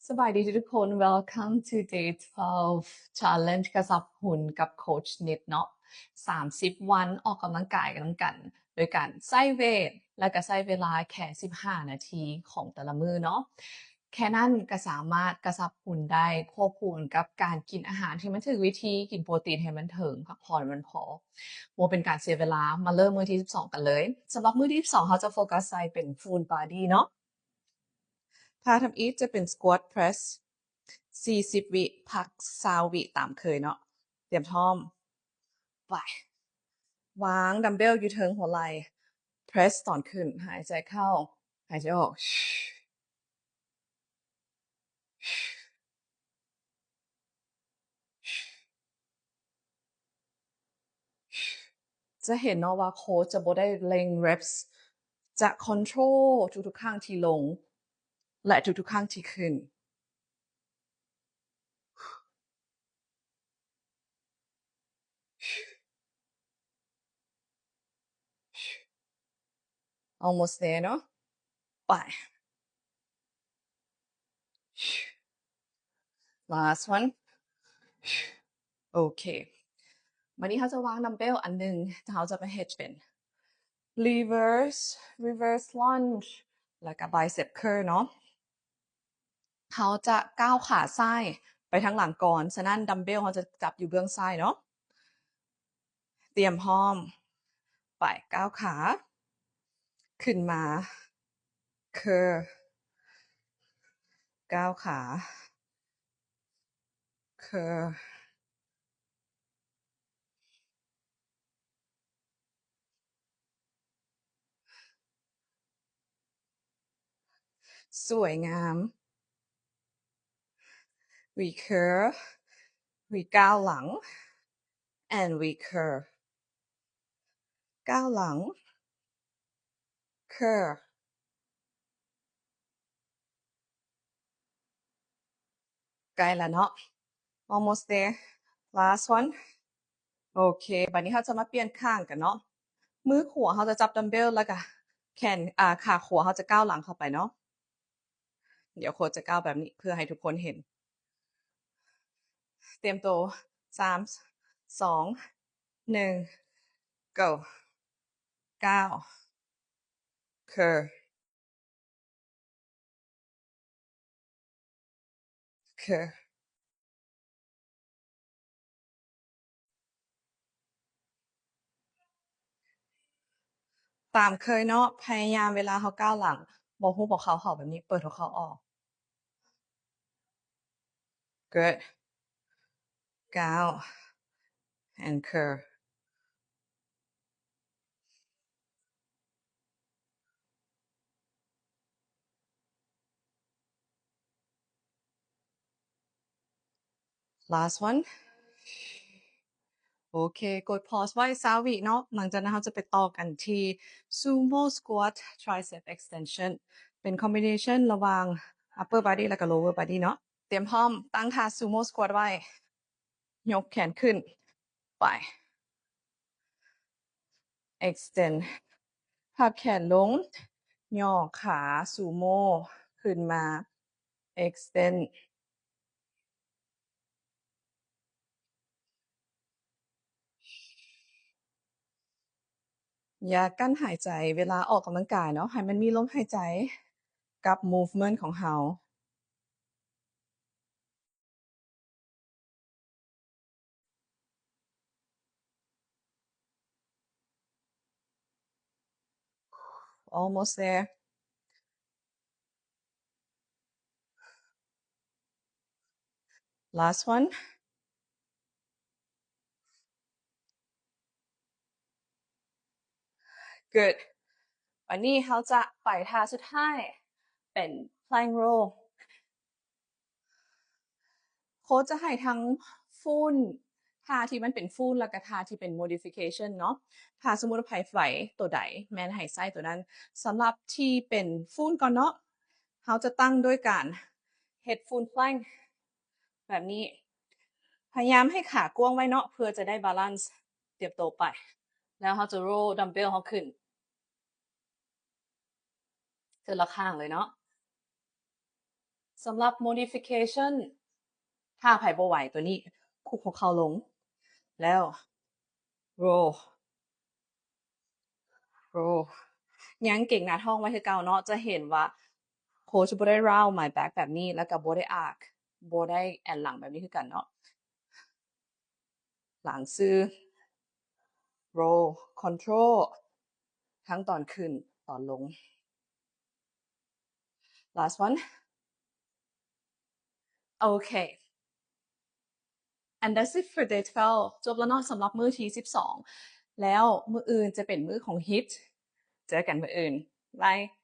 ສະບາຍດີທຸກໆຄົນ Welcome to day twelve challenge ກະຊັບຫຸ່ນກັບໂຄດນິດເນາະ ສາມສິບວັນອອກກຳລັງກາຍນຳກັນ ໂດຍການໃຊ້ເວດ ແລະກະໃຊ້ເວລາແຄ່ສິບຫ້ານາທີຂອງແຕ່ລະມື້ເນາະ. ແຄ່ນັ້ນກະສາມາດກະຊັບຫຸ່ນໄດ້ ຄວບຄູ່ກັບການກິນອາຫານທີ່ມັນຖືກວິທີ ກິນໂປຣຕີນໃຫ້ມັນເຖິງ ພັກຜ່ອນໃຫ້ມັນພໍ. ບໍ່ເປັນການເສຍເວລາ ມາເລີ່ມມື້ທີສິບສອງກັນເລີຍ. ສຳລັບມື້ທີສິບສອງ ເຮົາຈະໂຟກັສໃສ່ເປັນ full body ເນາະ. ທ່າທຳອິດຈະເປັນ squat press ສີ່ສິບວິ ພັກຊາວວິຕາມເຄີຍເນາະ. ຕຽມພ້ອມ ໄປ. ວາງ dumbbell ຢູ່ເທິງຫົວໄຫຼ່ press ຕອນຂຶ້ນ ຫາຍໃຈເຂົ້າ ຫາຍໃຈອອກ. ຈະເຫັນເນາະວ່າໂຄດຈະບໍ່ໄດ້ເລັ່ງ reps ຈະ control ທຸກໆຄັ້ງທີ່ລົງ ແລະ ທຸກໆຄັ້ງທີ່ຂຶ້ນ. Almost there ເນາະ. ໄປ. Last one. ໂອເຄ. ບາດນີ້ເຮົາຈະວາງ dumbbell ອັນໜຶ່ງ ເຮົາຈະໄປເຮັດເປັນ reverse reverse lunge ແລ້ວກະ bicep curl ເນາະ. ເຮົາຈະກ້າວຂາຊ້າຍໄປທາງຫຼັງກ່ອນ, ສະນັ້ນ dumbbell ເຮົາຈະຈັບຢູ່ເບື້ອງຊ້າຍເນາະ. ຕຽມພ້ອມ ໄປ. ກ້າວຂາຂຶ້ນມາ curl ກ້າວຂາ curl ສວຍງາມ. We curl, we ກ້າວຫຼັງ and we curl ກ້າວຫຼັງ curl. ໃກ້ລະເນາະ. Almost there. Last one. ໂອເຄ. ບາດນີ້ເຮົາຈະມາປ່ຽນຂ້າງກັນເນາະ. ມືຂວາເຮົາຈະຈັບ dumbbell ແລ້ວກະແຂນ ອາ ຂາຂວາເຮົາຈະກ້າວຫຼັງເຂົ້າໄປເນາະ. ດຽວໂຄດຈະກ້າວແບບນີ້ເພື່ອໃຫ້ທຸກຄົນເຫັນ. ຕຽມໂຕ. ສາມ ສອງ ໜຶ່ງ go. ກ້າວ curl. ຕາມເຄີຍເນາະ, ພະຍາຍາມເວລາເຮົາກ້າວຫຼັງ ເອົາຫົວເຂົ່າເຂົ້າແບບນີ້, ເປີດຫົວເຂົ່າອອກ. Good. ກ້າວ and curl. Last one. ໂອເຄ, ກົດ pause ໄວ້ຊາວວິເນາະ. ຫຼັງຈາກນັ້ນເຮົາຈະໄປຕໍ່ກັນທີ່ sumo squat tricep extension. ເປັນ combination ລະຫວ່າງ upper body ແລະກະ lower body ເນາະ. ຕຽມພ້ອມ, ຕັ້ງທ່າ sumo squat ໄວ້. ຍົກແຂນຂຶ້ນ ໄປ extend ພັບແຂນລົງ ຍໍຂາ sumo ຂຶ້ນມາ extend. ຢ່າກັ້ນຫາຍໃຈເວລາອອກກຳລັງກາຍເນາະ, ໃຫ້ມັນມີລົມຫາຍໃຈກັບ movement ຂອງເຮົາ. Almost there. Last one. Good. ວັນນີ້ເຮົາຈະໄປທ່າສຸດທ້າຍ ເປັນ plank row. ໂຄດຈະໃຫ້ທັງ full ທ່າທີ່ມັນເປັນ full ແລ້ວກະທ່າທີ່ເປັນ modification ເນາະ. ຖ້າສົມມຸດວ່າໃຜໄຫວໂຕໃດ ແມ່ນໃຫ້ໃຊ້ໂຕນັ້ນ. ສຳລັບທີ່ເປັນ full ກ່ອນເນາະ, ເຮົາຈະຕັ້ງດ້ວຍການເຮັດ full plank ແບບນີ້. ພະຍາຍາມໃຫ້ຂາກວ້າງໄວ້ເນາະ ເພື່ອຈະໄດ້ balance ຕຽມໂຕໄປ. ແລ້ວເຮົາຈະ roll dumbbell ເຮົາຂຶ້ນ ເທື່ອລະຂ້າງເລີຍເນາະ. ສຳລັບ modification ຖ້າໃຜບໍ່ໄຫວຕົວນີ້ ຄຸກຫົວເຂົ່າລົງ ແລ້ວ roll roll ຍັງເກັງໜ້າທ້ອງໄວ້ຄືເກົ່າເນາະ. ຈະເຫັນວ່າ coach ບໍ່ໄດ້ round my back ແບບນີ້ ແລ້ວກໍບໍ່ໄດ້ arch ບໍ່ໄດ້ແອນຫຼັງແບບນີ້ຄືກັນເນາະ. ຫຼັງຊື່ roll control ທັງຕອນຂຶ້ນຕອນລົງ. Last one. ໂອເຄ and that's it for day twelve. ຈົບແລ້ວເນາະ ສຳລັບມື້ທີສິບສອງ ແລ້ວມື້ອື່ນຈະເປັນມື້ຂອງ hit. ເຈີກັນມື້ອື່ນ. Bye.